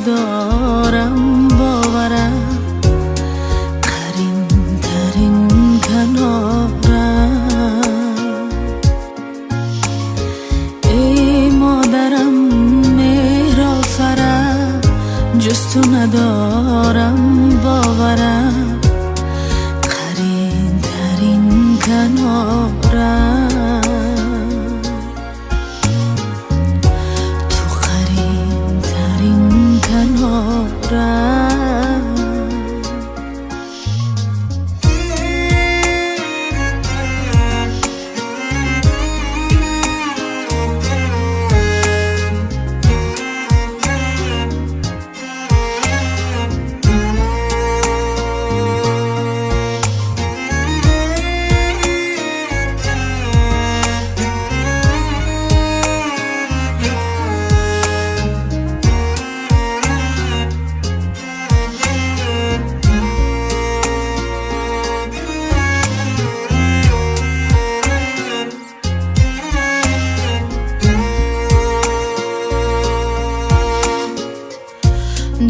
надорам боварам, қаринтарин канорам. Эй модарам меҳрофарам, ҷуз ту надорам боварам, қаринтарин канорам. Ту қаринтарин канорам.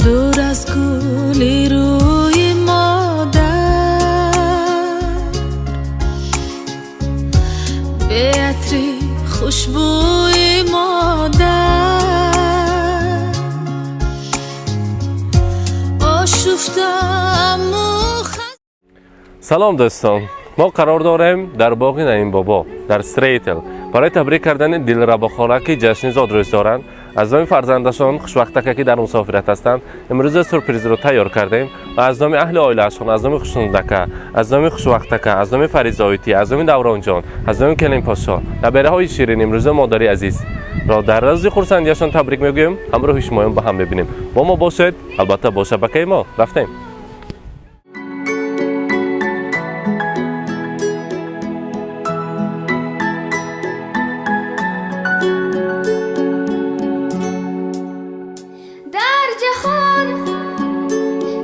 Дур аз гули рӯи модар, беатри хушбӯи модар, ошуфтааму. Салом, дӯстон! Мо қарор дорем дар боғи Наимбобо дар Стрейтел барои табрик кардани Дилрабохола, ки ҷашни зодрӯз доранд. Аз номи фарзандашон Хушвақтака, ки дар мусофират ҳастанд, имрӯза сюрпризро тайёр кардем ва аз номи аҳли оилаашон, аз номи Хушнудака, аз номи Хушвақтака, аз номи Фаризоитӣ, аз номи Давронҷон, аз номи Келинпошо, набераҳои ширин, имрӯза модари азизро дар рӯзи хурсандиашон табрик мегӯем. Ҳамроҳи шумоён ба ҳам мебинем, бо мо бошед, албатта, бо шабакаи мо. Рафтем. Дар ҷаҳон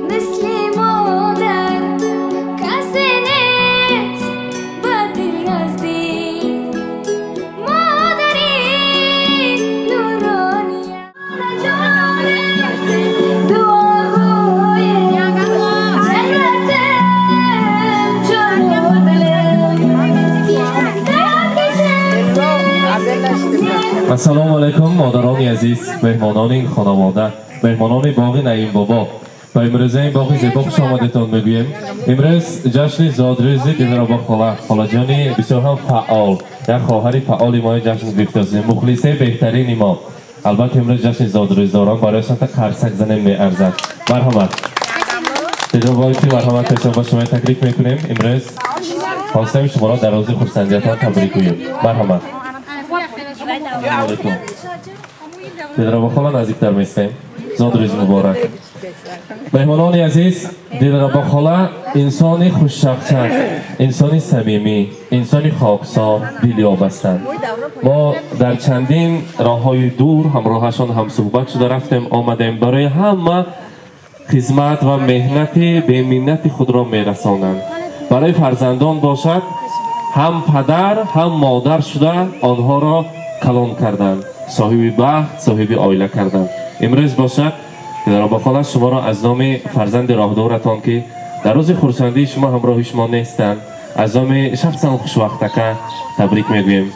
мисли модар касе нест ба дил наздик, модари нурония. Дуогӯи ҷаннатам, ҷону дилам. Ассалому алайкум, модарони азиз, меҳмонони ин хонавода, меҳмонони боғи Наимбобо. Ба имрӯза ин боғи зебо хуш омадетон мегӯем. Имрӯз ҷашни зодрӯзи Дилрабо хола, холаҷони бисёр ҳам фаъол, як хоҳари фаъоли мои ҷашн гирифтасем, мухлисаи беҳтарини мо. Албатта, имрӯз ҷашни зодрӯз дорон, барояшон та қарсак занем меарзад. Марҳамат, Дилрабои, марҳамат, пешон ба шумо таклиф мекунем. Имрӯз хостем шуморо дар рӯзи хурсандиятон табрик гӯем. Марҳамат. Алайкум. Дилрабо хола, наздиктар меистем. Зодрӯз муборак. Меҳмонони азиз, Дилрабо хола инсони хушчақчақ, инсони самимӣ, инсони хоксор, дилёб ҳастанд. Мо дар чандин роҳҳои дур ҳамроҳашон ҳамсуҳбат шуда рафтем, омадем. Барои ҳама хизмат ва меҳнати беминнати худро мерасонанд. Барои фарзандон бошад, ҳам падар, ҳам модар шуда онҳоро калон карданд, соҳиби бахт, соҳиби оила карданд. Имрӯз бошад, Дилрабо хола, шуморо аз номи фарзанди роҳдоратон, ки дар рӯзи хурсандии шумо ҳамроҳи шумо нестанд, аз номи шахсан Хушвақтака табрик мегӯем.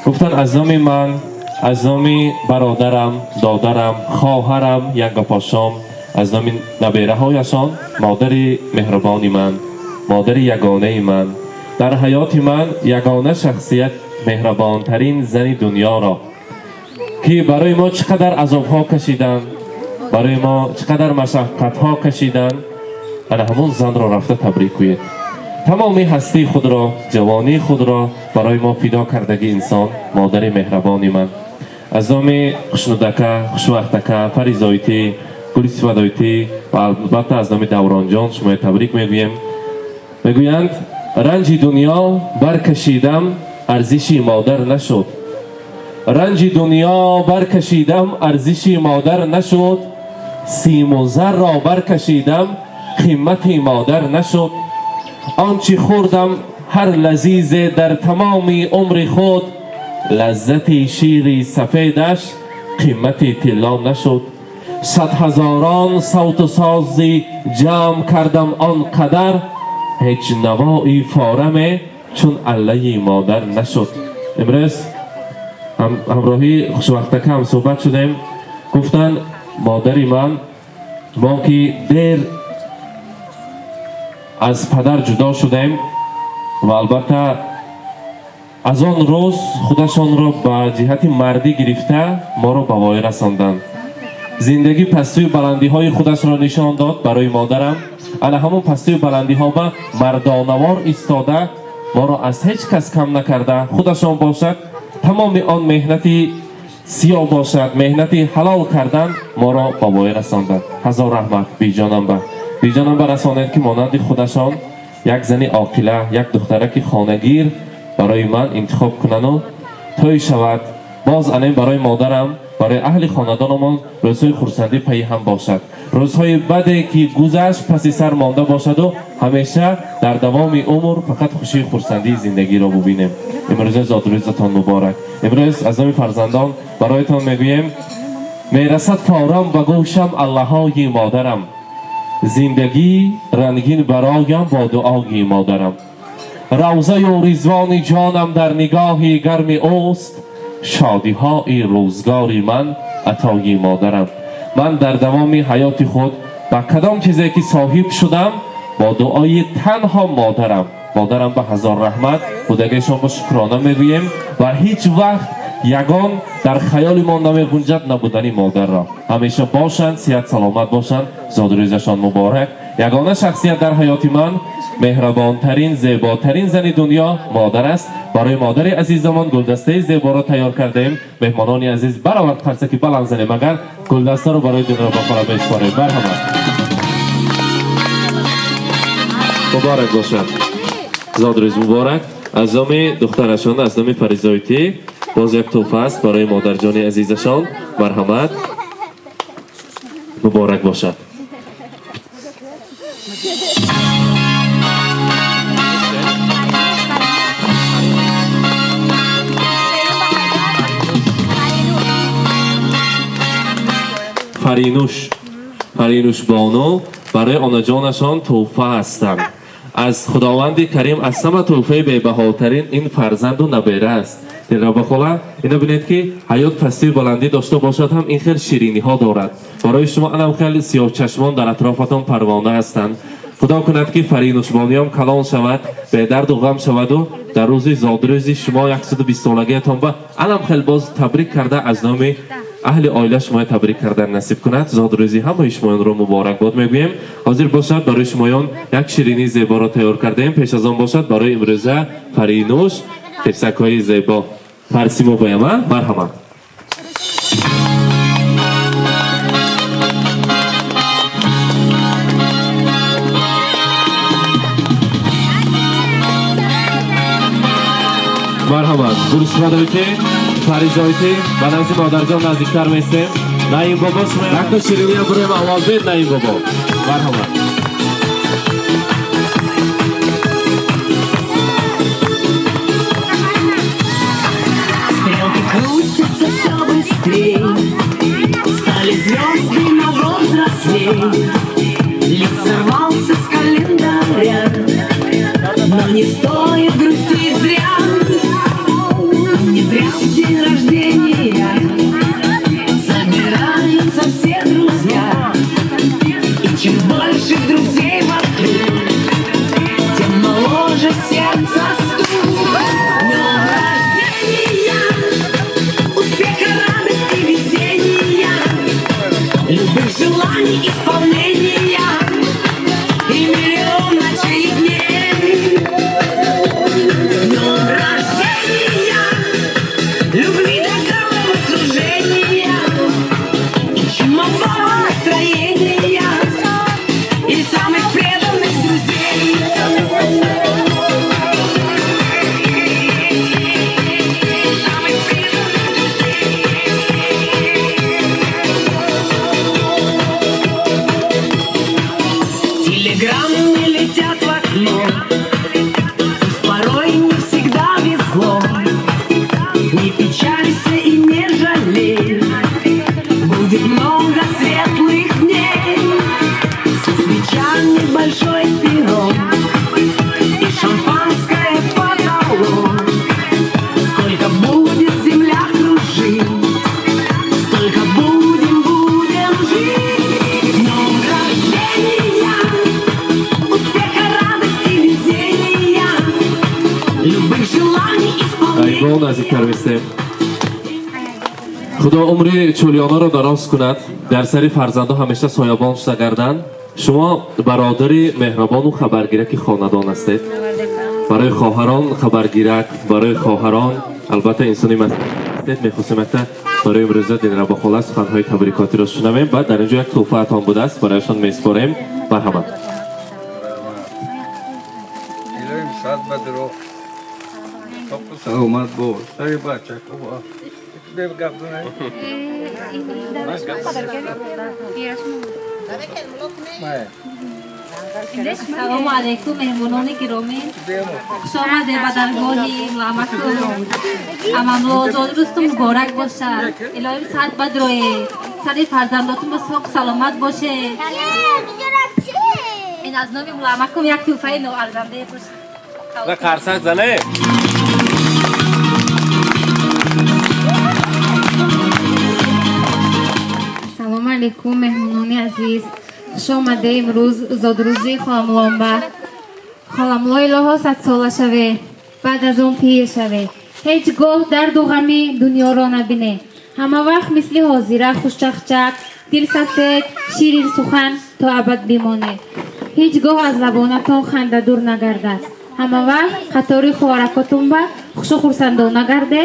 Гуфтан, аз номи ман, аз номи бародарам, додарам, хоҳарам, янгопошом, аз номи набераҳояшон, модари меҳрубони ман, модари ягонаи ман, дар ҳаёти ман ягона шахсият, меҳрабонтарин зани дунёро, ки барои мо чӣ қадар азобҳо кашиданд, барои мо чӣ қадар машаққатҳо кашиданд, ана ҳамон занро рафта табрик гӯед. Тамоми ҳастии худро, ҷавонии худро барои мо фидо кардаги инсон, модари меҳрабони ман, аз номи Хушнудака, Хушвақтака, Фаризоитӣ, Гулисифадоитӣ ва албатта аз номи Давронҷон шумоя табрик мегӯем. Мегӯянд, ранҷи дунё баркашидам, арзиши модар нашуд. Ранҷи дунё баркашидам, арзиши модар нашуд. Симу зарро баркашидам, қимати модар нашуд. Он чӣ хӯрдам ҳар лазизе дар тамоми умри худ, лаззати шири сафедаш қимати тилло нашуд. Сад ҳазорон савту сози ҷамъ кардам он қадар, ҳеҷ навои фораме чун аллаи модар нашуд. Имрӯз ҳамроҳи хушвақтака ҳам суҳбат шудем. Гуфтанд, модари ман, мо ки дер аз падар ҷудо шудем ва албатта аз он рӯз худашонро ба ҷиҳати мардӣ гирифта моро ба воя расонданд. Зиндагӣ пастию баландиҳои худашро нишон дод барои модарам. Ана ҳамон пастию баландиҳо ба мардонавор истода моро аз ҳеҷ кас кам накарда, худашон бошад, тамоми он меҳнати сиёҳ бошад, меҳнати ҳалол кардан моро ба воя расонданд. Ҳазор раҳмат биҷонамба. Биҷонамба расонед, ки монанди худашон як зани оқила, як духтараки хонагир барои ман интихоб кунану тӯй шавад. Боз анем барои модарам, барои аҳли хонадонамон рӯзҳои хурсандӣ пайи ҳам бошад. Рӯзҳои баде ки гузашт паси сар монда бошаду ҳамеша дар давоми умр фақат хушии хурсандии зиндагиро бубинем. Имрӯза зодрӯзатон муборак. Имрӯз аз номи фарзандон бароятон мегӯем: мерасад форам ба гӯшам аллаҳои модарам, зиндагӣ рангин бароям бо дуои модарам. Равзаю ризвони ҷонам дар нигоҳи гарми ӯст, шодиҳои рӯзгори ман атои модарам. Ман дар давоми ҳаёти худ ба кадом чизе ки соҳиб шудам, бо дуои танҳо модарам. Модарам ба ҳазор раҳмат, будагиашон ба шукрона мегӯем ва ҳеҷ вақт ягон дар хаёли мо намегунҷад набудани модарро. Ҳамеша бошанд, сиҳат саломат бошанд, зодрӯзашон муборак. Ягона шахсият дар ҳаёти ман, меҳрабонтарин, зеботарин зани дунё модар аст. Барои модари азизамон гулдастаи зеборо тайёр кардаем. Меҳмонони азиз, баровард қарсаки баланд занем, агар гулдастаро барои Дилраба хола месупорем. Марҳамат, муборак бошад, зодрӯз муборак. Аз номи духтарашон, аз номи Фаризоитӣ боз як тӯҳфа аст барои модарҷони азизашон. Марҳамат, муборак бошад. Фаринуш, Фаринуш бону барои онаҷонашон тӯҳфа ҳастанд. Аз Худованди Карим аз ҳама тӯҳфаи бебаҳотарин ин фарзанду набера аст. Дилраба хола, ино бинед, ки ҳаёт пастию баландӣ дошта бошад ҳам, ин хел шириниҳо дорад. Барои шумо анам хел сиёҳчашмон дар атрофатон парвона ҳастанд. Худо кунад, ки Фаринушбониём калон шавад, бедарду ғам шаваду дар рӯзи зодрӯзи шумо 120-солагиятон ба анам хел боз табрик карда, аз номи аҳли оила шумоя табрик кардан насиб кунад. Зодрӯзи ҳамаи шумоёнро муборакбод мегӯем. Ҳозир бошад, барои шумоён як ширинии зеборо тайёр кардаем. Пеш аз он бошад, барои имрӯза Фаринуш хирсакҳои зебо фарсимо бояма. Марҳамат. Марҳамат, гурусмадоите, Фаризоите, ба назди модарҷон наздиктар местем. Наим бобо, якта шириниам буроем аввал бед. Наим бобо, марҳамат. Стрелки крутятся все быстрей, стали звезды на год взрослей. Лик сорвался с календаря, но не стоит грустить зря. Не зря в день рождения собираются все друзья. И чем больше друзей вокруг, тем моложе сердце стук. С днем рождения! Успеха, радости, везения, любых желаний исполнения и миллион ночей и дней. С днем рождения! Любви до головокружения и чумового настроения и самых преданных друзей. Самых преданных друзей. Телеграммы летят в окно, пусть порой не всегда везло. Не печалься и не жалей, будет много светлых Шумо наздиктар мистем. Худо умри чӯлиёнаро дароз кунад, дар сари фарзандо ҳамеша соябон шуда гарданд. Шумо бародари меҳрабону хабаргираки хонадон ҳастед. Барои хоҳарон хабаргирак, барои хоҳарон албатта инсони ҳастед. Мехостем якта барои имрӯза Дилрабо хола суханҳои табрикотиро шунавем. Баъд дар инҷо як тӯҳфаатон будааст, барояшон месупорем. Марҳамат. Илоҳим сад бадро саломат бош, сари бачако гап занай. Салому алайкум, меҳмонони гиромӣ, хуш омадед ба даргоҳи Муамаку Амамло. Зодрӯзтун муборак бошад, илоҳим сад бадрое, сари фарзандотун ба соқ саломат бошед. Ин аз номи Муамакум як тӯҳфаи ноарзандае бошад. Қарсак зане. Салому алайкум, меҳмонони азиз, хуш омаде имрӯз зодрӯзи холамломба. Холамло, илоҳо садсола шаве, баъд аз он пир шаве, ҳеҷ гоҳ дарду ғами дунёро набине, ҳама вақт мисли ҳозира хушчақчақ, дилсафед, ширинсухан то абад бимоне. Ҳеҷ гоҳ аз лабонатон ханда дур нагардад, ҳама вақт қатори хоҳаракотунба хушу хурсандона гарде,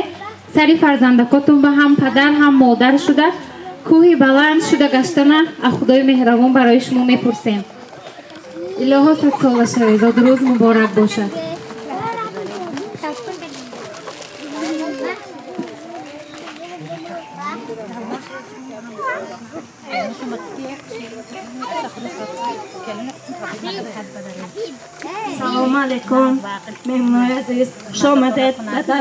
сари фарзандакотунба ҳам падар, ҳам модар шуда, кӯҳи баланд шуда гаштана аз Худои меҳрабон барои шумо мепурсем. Илоҳо садсола шавед, зодрӯз муборак бошад. Салому алайкум, меҳмонои азиз, хуш омадед ба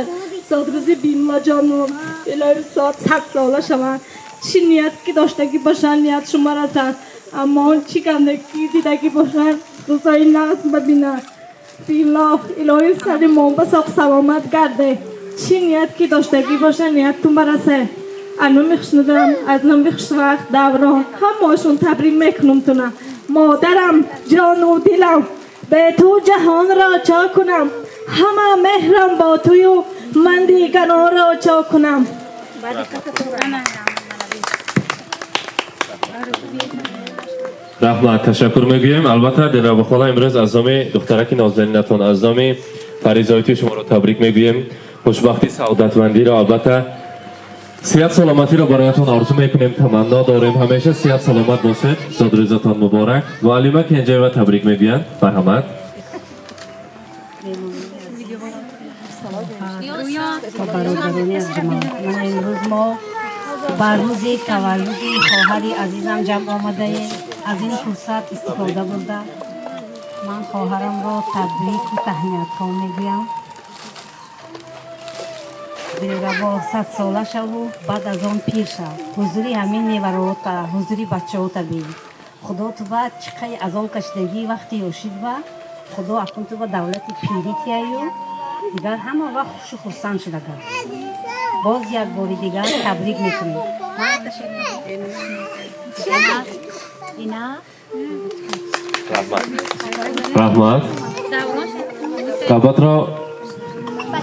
зодрӯзи Бимла ҷону. Илоҳи соат 100 сола шаванд, чӣ ният ки доштагӣ бошанд, ният шумо расанд, аммо он чӣ гандагӣ дидагӣ бошанд, рӯзои нағз бибинанд. Биллоҳ, илоҳи сари мо ба соқ саломат гарде, чӣ ният ки доштагӣ бошанд, нияттун барасе. Аз номи Хушнудам, аз номи Хушвақт, Даврон, ҳамаашон табрик мекунам туна. Модарам, ҷону дилам, бе ту ҷаҳонро чо кунам, ҳама меҳрам бо тую, ман дигаронро чо кунам. Раҳмат, ташаккур мегӯем. Албатта, Дилрабо хола, имрӯз аз номи духтараки нозанинатон, аз номи Фаризоитӣ шуморо табрик мегӯем. Хушбахтӣ, саодатмандиро, албатта сиҳат саломатиро бароятон орзу мекунем, таманно дорем, ҳамеша сиҳат саломат бошед. Зодрӯзатон муборак. Муаллима Кенҷаева табрик мегӯянд. Марҳамат. Бародарони арҷуманд, ман имрӯз мо ба рӯзи таваллуди хоҳари азизам ҷамъ омадаем. Аз ин фурсат истифода бурда, ман хоҳарамро табрику таҳниятҳо мегӯям. Дилрабо, 100 сола шаву баъд аз он пир шав, ҳузури ҳамин неварота, ҳузури бачаота бин. Худо туба чиқаи азоб кашидагӣ вақти ёшид ба Худо акун туба давлати пирӣ тияю, дигар ҳама вақт хушу хурсанд шуда гард. Боз як бори дигар табрик мекунем. Раҳмат. Навбатро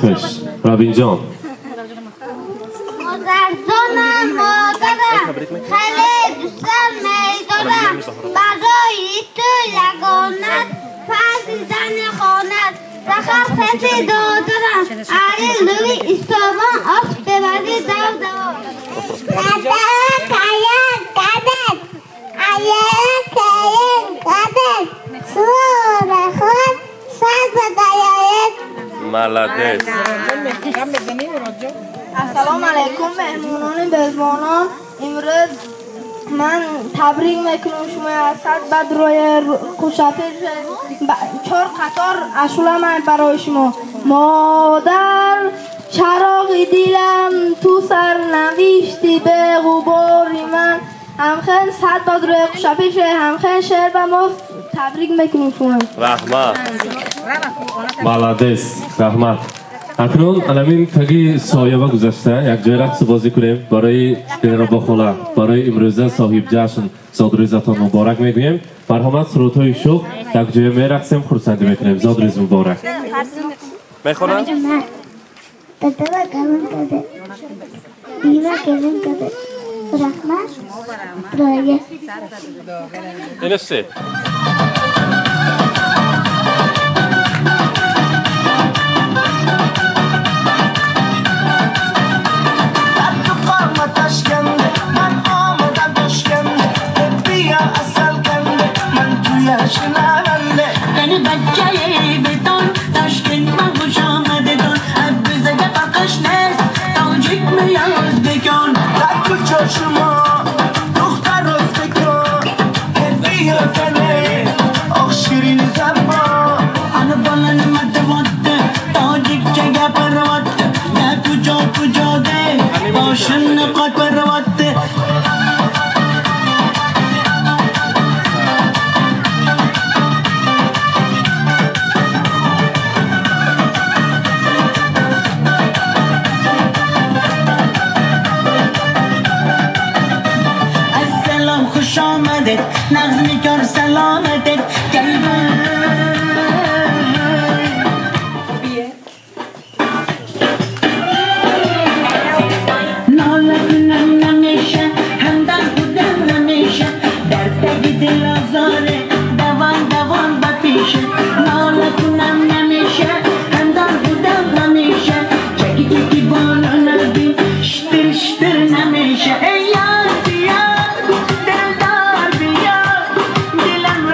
хуш Равинҷон. Модарҷонам, модарам, хеле дӯстам медорам, барои ту ягонат фарзи зани хонат рахав касе додарам ари лӯи истобон ох бевари дав давон. Каян кадат аян каян кадат сура худ сад бадаёед. Молодец. Ассалому алайкум, меҳмонони мезбонон, имрӯз ман табрик мекунам шумо аз сад бад рӯи хушапир, чор қатор ашуламан барои шумо. Модар, чароғи дилам, ту сарнавишти беғубори ман, ҳамхел сад бад рӯи хушапир шуд, ҳамхел шеър ба мо табрик мекунем шумо. Раҳмат, молодец, раҳмат. Акнун анамин таги соява гузашта якҷоя рақсу бозӣ кунем барои Дилрабо хола, барои имрӯза соҳиб ҷашн. Зодрӯзатон муборак мегӯем. Марҳамат, сурудҳои шӯх, якҷоя мерақсем, хурсандӣ мекунем. Зодрӯз муборак. Мехонам. Дадама калон карда. Бива келин карда. Раҳмат. Роя. Ина се. Ey yar, dildar biyar, dilim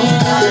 Oh,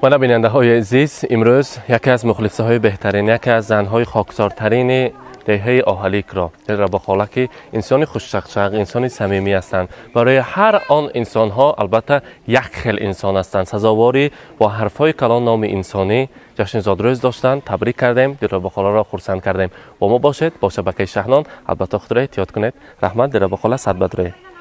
Мана бинандаҳои азиз, имрӯз яке аз мухлисаҳои беҳтарин, яке аз занҳои хоксортарини деҳаи Оҳаликро, Дилрабо хола, ки инсони хушчақчақ, инсони самимӣ ҳастанд. Барои ҳар он инсонҳо албатта як хел инсон ҳастанд. Сазовори бо ҳарфҳои калон номи инсонӣ ҷашни зодрӯз доштанд. Табрик кардем, Дилрабо холаро хурсанд кардем. Бо мо бошед, бо шабакаи Шаҳнон. Албатта худро эҳтиёт кунед. Раҳмат, Дилрабо хола, садбадрӯе.